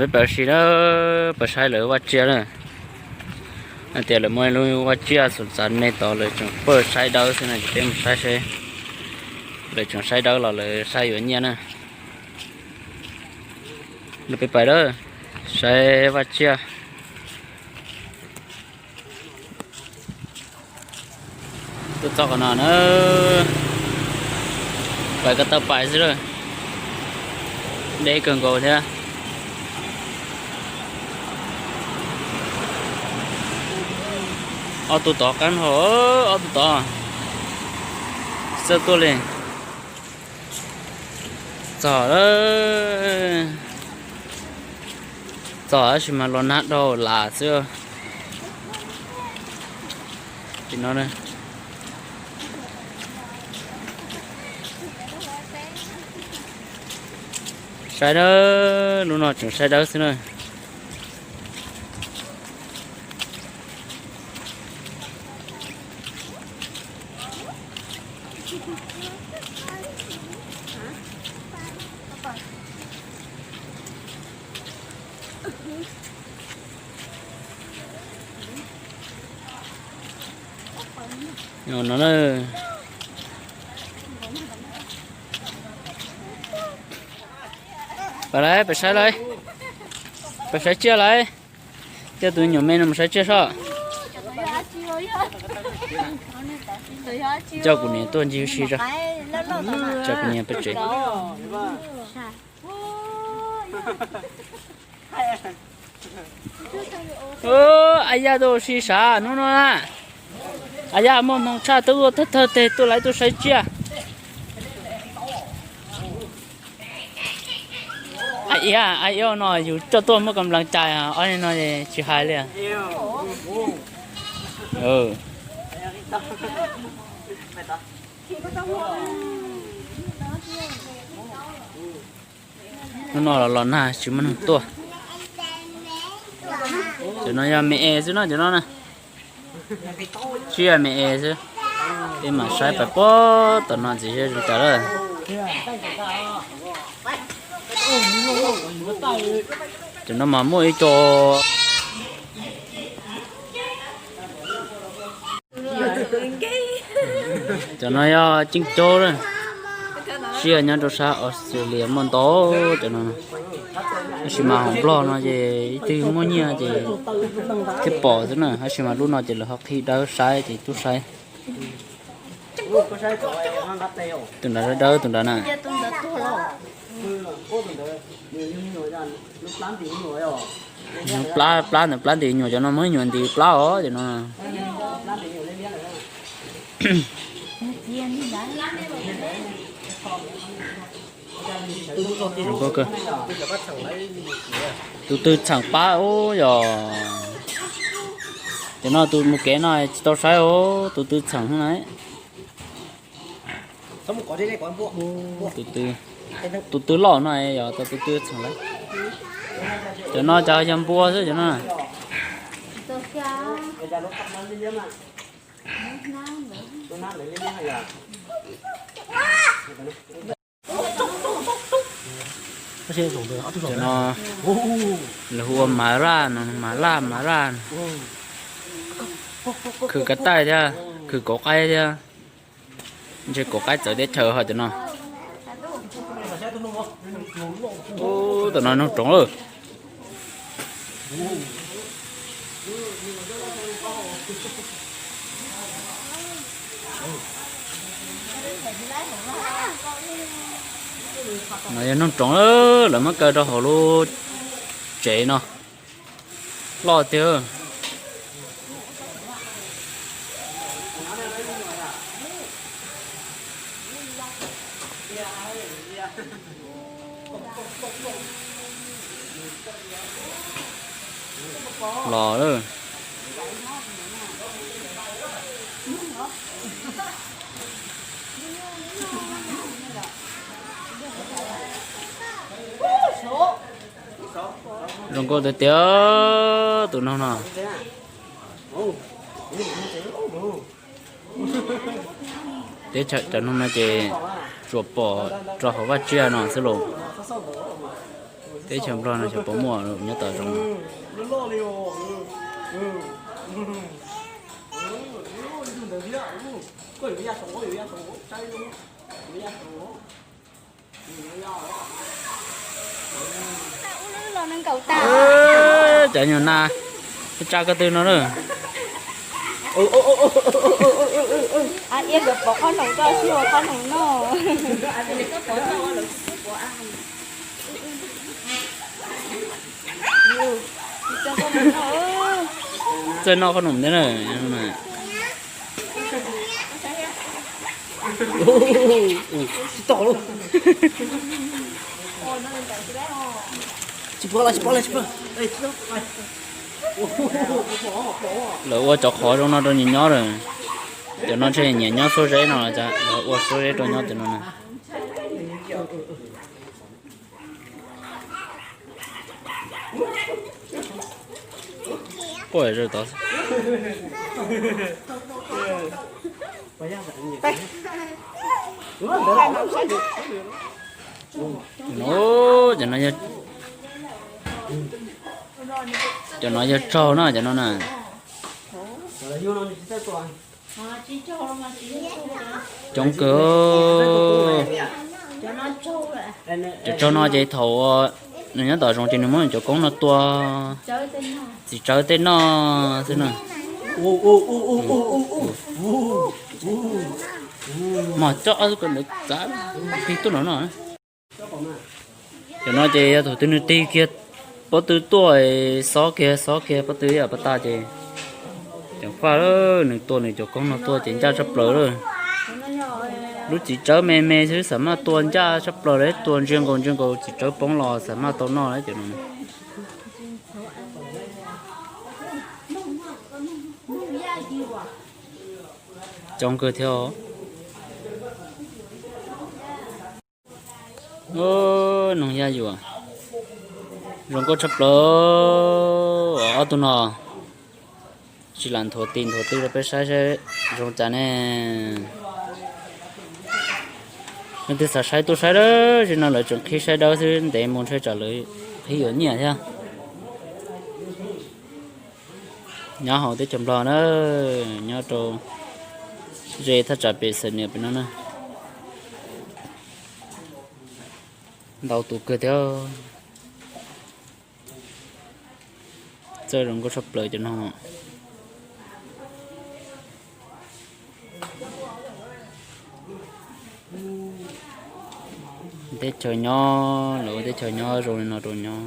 Peb pab si na, pab saib lawv vaj tsiaj na. Hais tias lawv muaj ib lub vaj tsiaj xum txav me tod, lawv tseem pab saib dawb xwb na, ces peb mus saib seb lawv tseem saib dawb los lawv saib yuav nyiaj na. Lawv peb pais lawm, saib vaj tsiaj. Tuaj txog qhov no na, pais ko taw pais xwb lawm, deb kawg nkaus thiab. Ob tug tod qab hau, ob tug tod txawj tuaj li. Txog, txog tab sis mas los nag dhau las xwb. Tim no na, saib dawb, lub no tseem saib dawb xwb na. No na, pais lawm, pais saib lawm, pais saib tsiaj lawm. Coj tus me nyuam me no mus saib tsiaj sob. Coj kuv niam tuaj ncig ua si tso. Coj kuv niam pem tsev. Ua, a yaj tuaj ua si sav hnub no na. A yaj muaj hmoo tshaj, tuaj ua thawj thawj teg tuaj lawv tuaj saib tsiaj. A iab, a iab no yus coj tuaj muaj kam lav cai, ob no tsis hais li. Hnub no los los nag tsis muaj neeg tuaj. Cov no yog me es xwb no, cov no na. Tsiaj me es xwb. Peb mam saib pais puag tom no ntxiv seb zoo cas lawm. Cov no mas muaj ib co. Cov no yog ceeb caub na, tsiaj nyob rau sab Australia muaj ntau cov no. Tab sis mas hauv Nplog no ces ib tug muaj nyiaj ces thiaj pom xwb na, tab sis mas lub no ces lawv ho qhib dawb saib ces tuaj saib. Tus nrad dawb dawb tus nrad na. Plab, plab ntawd plab ntim nyuam, cov no muab nyuam ntim plab os cov no. Tus twg txheem pab ub yog. Cov no tus mus kev no tsis tau saib os, tus twg txheem na. Tus twg, tus twg loj no yog tus twg txheem lawm. Cov no cov yog npua xwb cov no. Cov no lawv hu ua mas laj no, mas laj, mas laj. Khwv kav taij thiab, khwv kauv qaib thiab. Ntshe kauv qaib txawv teb chaws ho cov no. Ub, tam no noog roov lawm. No yog noog roov lawm, lawv muab kaw rau hauv lub tsev no. Loj tiag. Los lawm. Zoo nkauj tiag tiag tus noog no. Teb chaws cov noog no ces tsuas pom rau hauv vaj tsiaj no xwb los. Teb chaws Nplog no xyov puas muaj nyob tom zoov. Cov nyuag nas, tsa ko tw no na. Txawj noj qhob noom thiab na. Tsis pom los, tsis pom los, tsis pom. Lawv ua cov qhov zoo no rau nyias nyob lawm. Cov no ntshe nyias nyob xuab zeb no los cas, lawv ua xuab zeb rau nyob cov no na. Quaj zog tod. Cov no yog, cov no yog tsaug na, cov no na. Coob kawg. Cov tsaug no ces thaum nws nyob tom zoov ces nws muab nws cov koob no tua txiv tsawv tej noj xwb na. Mog coj ob tug ko ntawd txav plig tuaj no no. Cov no ces yog thaum twg nws tig kiag pob tw tuaj, xob kiag xob kiag pob tw ib yam pas tas ces ceev faj, nws tua nws cov koob no tuaj ces ncaj tshaj plaws lawm. Lub txiv tsawv me me xwb xam maj tua ncaj tshaj plaws li, tua ntsia nkaus ntsia nkaus txiv tsawv poob los xam maj tau noj li cov no. Coob kawg thiab. Noog Yaj Yuam, zoo nkauj tshaj plaws. Ob tug no tsis lam nthuav tis nthuav tw rau peb saib saib zoo cas ne. Leej twg xav saib tuaj saib dawb, zim no lawv tseem qhib saib dawb xwb, ntev mus ntshe tsam lawv qhib yuav nyiaj thiab. Nyob hauv teb chaws Nplog na, nyob rau ze thaj tsam pem Xaim Nias pem no na. Ntau tus kawg thiab. Txawj zoo nkauj tshaj plaws cov no. Teb chaws nyob, lawv ua teb chaws nyob zoo li no rau nyob.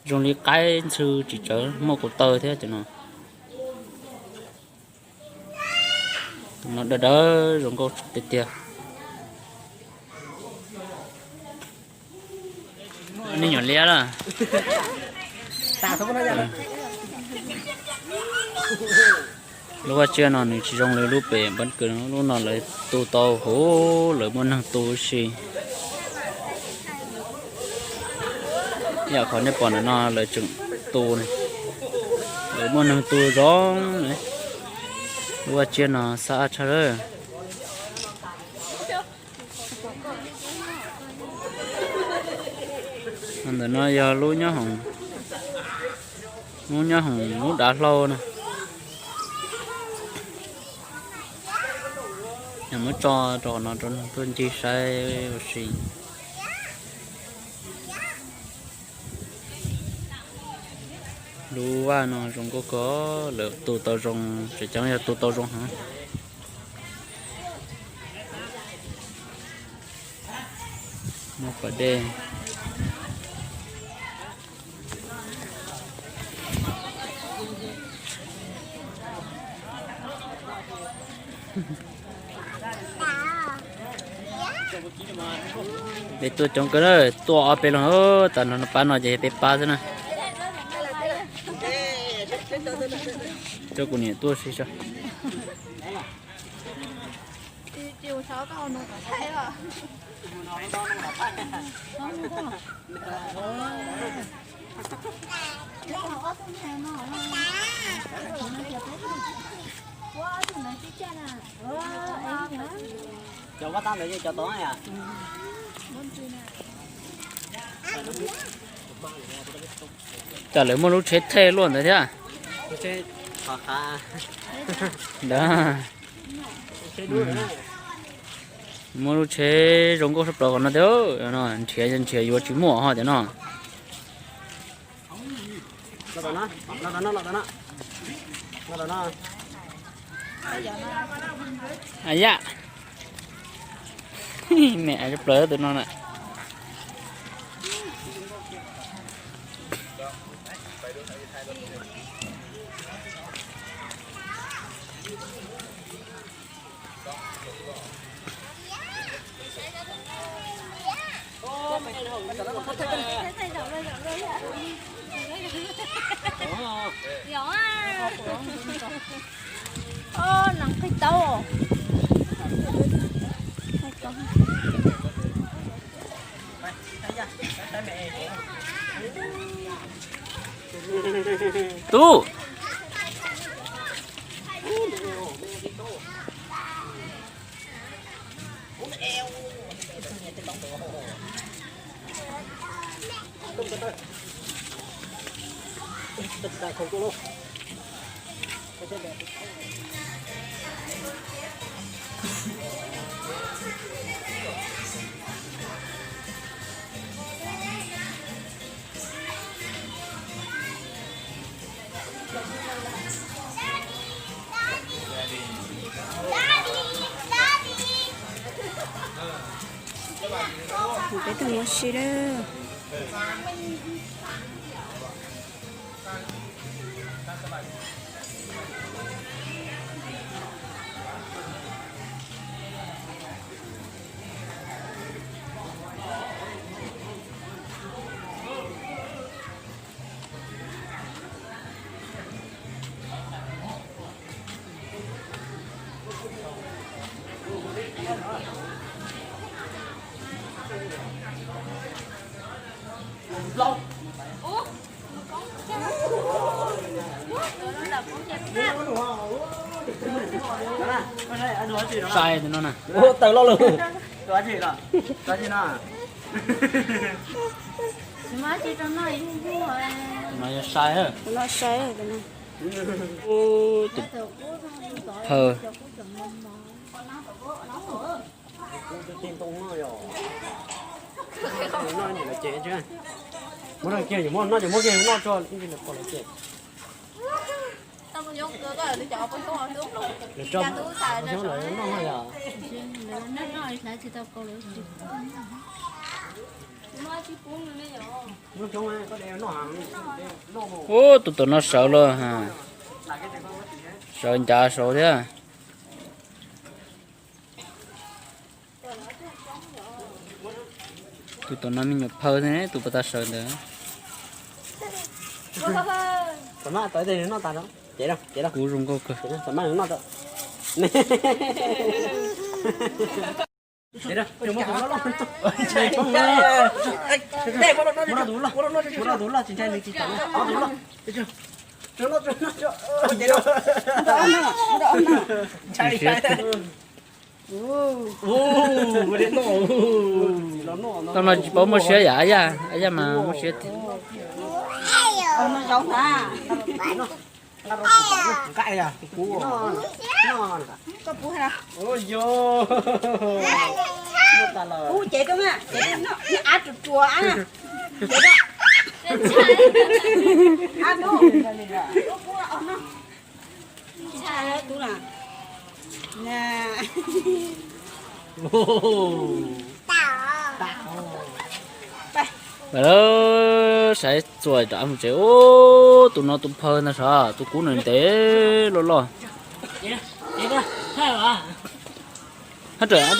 Zoo li qaib ntxhw tsis tsawv muaj kaus taw thiab cov no. Tus no dawb dawb zoo nkauj tiag tiag. Nej nyuam liab lawm. Lub vaj tsiab no nws tsis zoo li lub pem npab kws, lub no lawv tu tau huv, lawv muaj neeg tu si. Yam qhov nej pom ntawm no lawv tseem tu, lawv muaj neeg tu zoo. Lub vaj tsiab no xab ab tshaj lawm. Ntawm no yog lub nyob hoom, lub nyob hoom lub dav hlau na. Yog muab tso rau qhov no rau neeg tuaj ncig saib ua si. Lub vaj no zoo nkauj kawg, lawv tu tau zoo, tseem ceeb yog tu tau zoo heev. Muaj pas dej. Peb tuaj coob kawg na, tuaj ob peb leeg, tas no pab no ces peb pab xwb na. Coj kuv niam tuaj si tso. Cov vaj tag ntawd ces cov tod yom. Cas lawv muaj lub tsheb thej luaj ntawd thiab. Ntawd, muaj lub tsheb zoo nkauj sab plaws qhov no thiab. Nrhiav nrhiav yuav tsis muaj ho cov no. Yam, me sab plaws tus no na. Nws qhib taub. Tub. Peb tus mus si lawm. Sai tus no na. Ua tawg loj lawm. No yog sai. Tus no sai. Tus phawj. Muab noj ces, muab noj ces muab kiag noj tso. Lawv tso, lawv noj yom. Ub, tus tom no sawv los, sawv ncav saud thiab. Tus tom no me nyuam phawj thiab, tus pas tas sawv ntawd. Kub zoo nkauj kawg. Tau no tsis paub muaj siab yam, a yaj, a yaj mas muaj siab. Ub, ces rau na, ces rau na, av ruam ruam na. Ces rau. Av no. Ntshai tub na. Saib txuas rov mus tsev. Ub, tus no tus phawj ntag sav, tus kub no ntev loj loj. Hab ram, hab ram.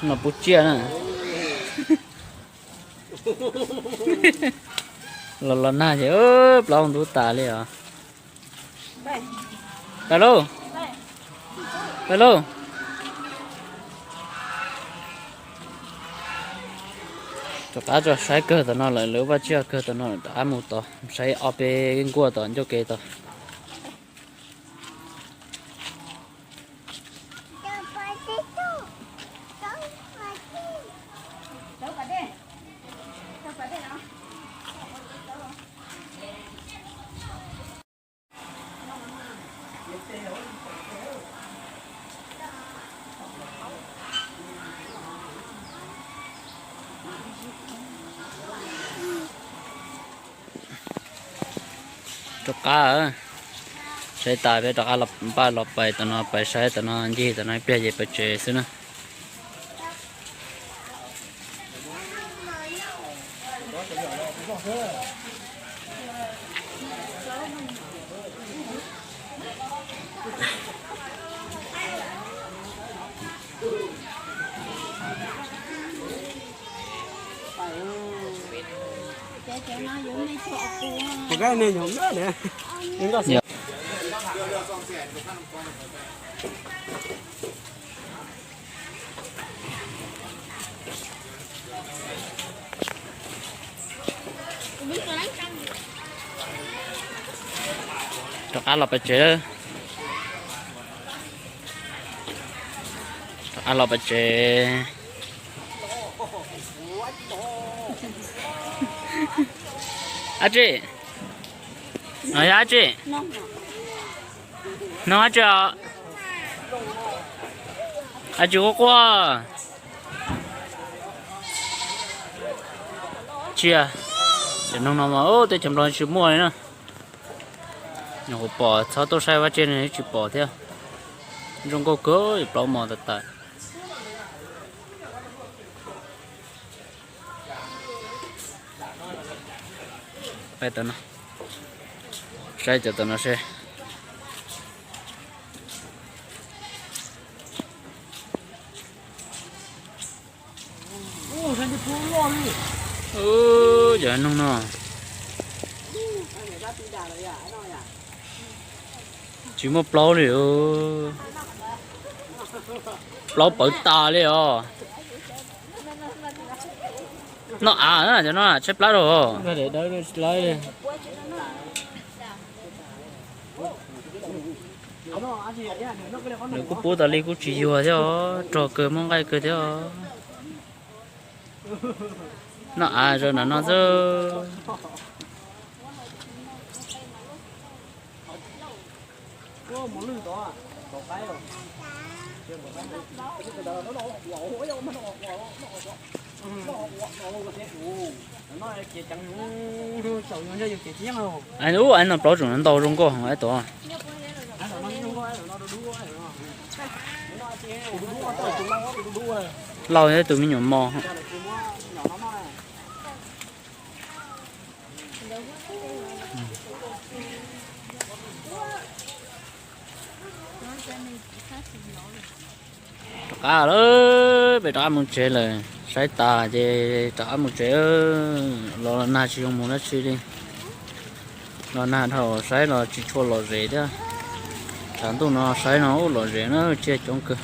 No pub tsiaj na. Los los nag ces plaub ntub tas li os. Pais lauj, pais lauj. Rov qab tso, saib kawg tom no lawm, lawv vaj tsiaj kawg tom no lawm, rov qab mus tod saib ob peb nkuaj tom ncauj kev tod. Rov qab, saib tas peb rov qab los npaj los pais tom no, pais saib tom no, ncig tom no ib pliag ces pais tsev xwb na. Rov qab los pem tsev. Rov qab los pem tsev. Ab tsi, no yog ab tsi, no ab tsi os, ab tsi quaj quaj. Tsia, cov noog no mas teb chaws Nplog tsis muaj li na. Nyuam qhuav pom txhob tuaj saib vaj tsev ne tsis pom thiab. Zoo nkauj kawg, plaub mos tas tas. Peb tom no, saib cov tom no seb. Cov noog no tsis muaj plaub li. Plaub pawv tas li os. Noj av na, cov no tshaib plab rau. Lawv kuj pub tas li kuj tsis yuag thiab os, rog kawg muaj nqaij kawg thiab os. Noj av zaum nram no xwb. Ub, no plaub tseem ntau zoo nkauj heev tuaj. Lauj thiab tus me nyuam mos. Rov qab lawm, peb rov qab mus tsev lawm, saib tas ces rov qab mus tsev. Los nag tsis zoo mus dab tsi li. Los nag dhau saib los tsis tshua lom zem thiab. Tshav ntuj no saib no ub lom zem na, tsiaj coob kawg.